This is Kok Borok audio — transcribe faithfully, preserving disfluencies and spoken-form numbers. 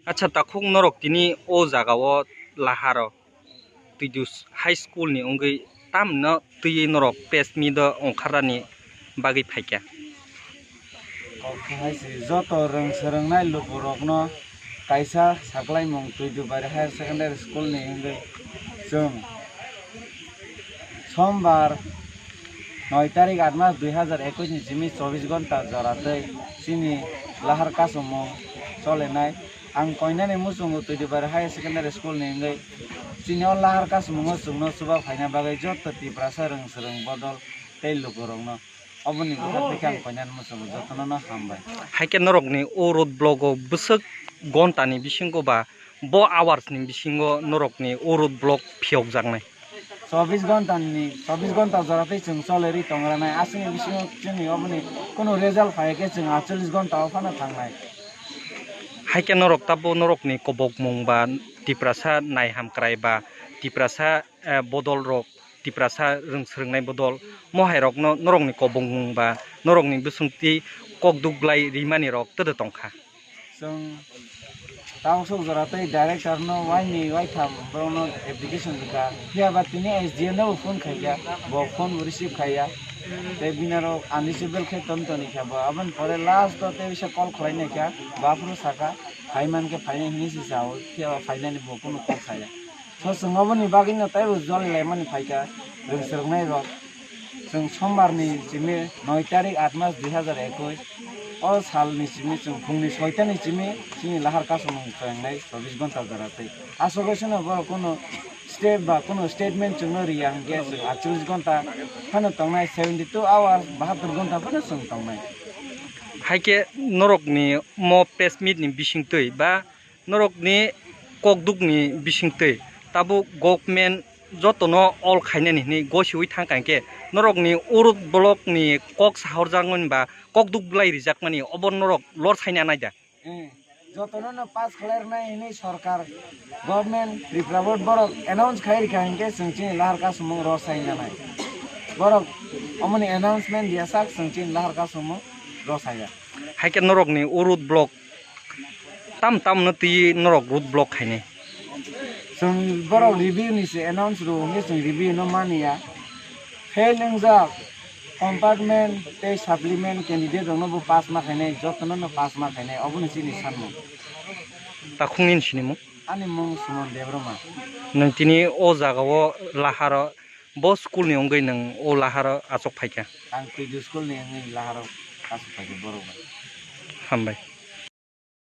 Acha takhuk norok tini o jaga o laharo Twidu High School ni wngwi tamno twiwi norok press meet o ongkharnani bagwi phaikha. Kok hai se joto rwng swrwngnai lukurokno kaisa saklaimung Twidu Bari Higher Secondary School ni wngwi chwng Sombar noi tarik aat mas dui hazar ekush ni simi chobbish gonta jora tei chini lahar kasumung cholenai. Ang koinani muchungo Twidu Bari Higher Secondary School ni wngwi chini o lahar kasumungo chwngno chuba phaina bagwi joto Tiprasa rwng swrwng bodol tei lukurokno oboni bwkhak tei khe ang koinani muchungo jotono no hambai. Haikhe norokni o road block o bwswk gontani bisingo ba bo hours ni bisingo norokni o road block phiyokjaknai? Chobbish gonta ni, chobbish gonta jora tei chwng cholerwi tongranai. Aswkni bisingo chwngni oboni kunu result phai khe chwng aatchollish gonta o phano thangnai. Haikhe norok tabo norokni kobokmung ba Tiprasa naihamkrai ba Tiprasa, eh, bodol rok, Tiprasa rwng swrwngnai bodol, mohairokno norokni kobokmung ba norokni bwswngtwi kokduk glai rimani rok twdw tongkha. Chwng tabuk sok jora tei director no waini waitham borokno application rwkha. Phiya ba tini S D M no bo phone khaikha, bo phone bo receive khaiya. Tei bini aro unreachable khe ton toni kha bo. Aboni pore last o tei bisa call khwlai naikha, bo aphuru sakha, phai mankhe phainai hinwi se sao, phiya ba phainani bo kunu kok saya. So chwng oboni bagwino teibo joli laimani phaikha rwng swrwngnai rok. Chwng sombar ni simi noi tarik aat mas dui hazar ekush. O sal ni simi chwng phung ni soita ni simi chini lahar kasumung chwng nai chobbish gonta jora tei. Aswk bai sano borok kunu step ba kunu statement chwngno riya hwnkhe chwng aatchollish gonta phano tongnai, seventy two hours, bahattor gonta phano chwng tongnai. Haikhe norokni mo press meet ni bisingtwi ba norokni kokdukni bisingtwi tabuk government jotono all khainani hinwi gosiwi thangkha hinkhe norokni urut block ni kok sahorjakmani ba kokduk bwlai rijakmani obo norok lor saina naida. Eh, jotono no pass khlai rwnai hinwi sorkar, government, Tripura board borok announce khai rikha hinkhe chwng chini lahar kasumung rw saina nai. Borok omoni announcement diya sak chwng chini lahar kasumung rw saya. Haikhe norokni o road block tam tamno twi norok road block khainai. Chwng borok review ni se announce rw hwnkhe chwng review no mani ya. Fail wngjak compartment tei supplement candidate rokno bo pass ma khainai, jotono no pass ma khainai, oboni chini sanmung. Takhukni sinimung? Ani mung Suman Debbarma. Nwng tini o jaga o laharo bo school ni wngwi nwng o laharo achuk phaikha? Ang Twidu school ni wngwi laharo achuk phaikha borok bai. Hambai.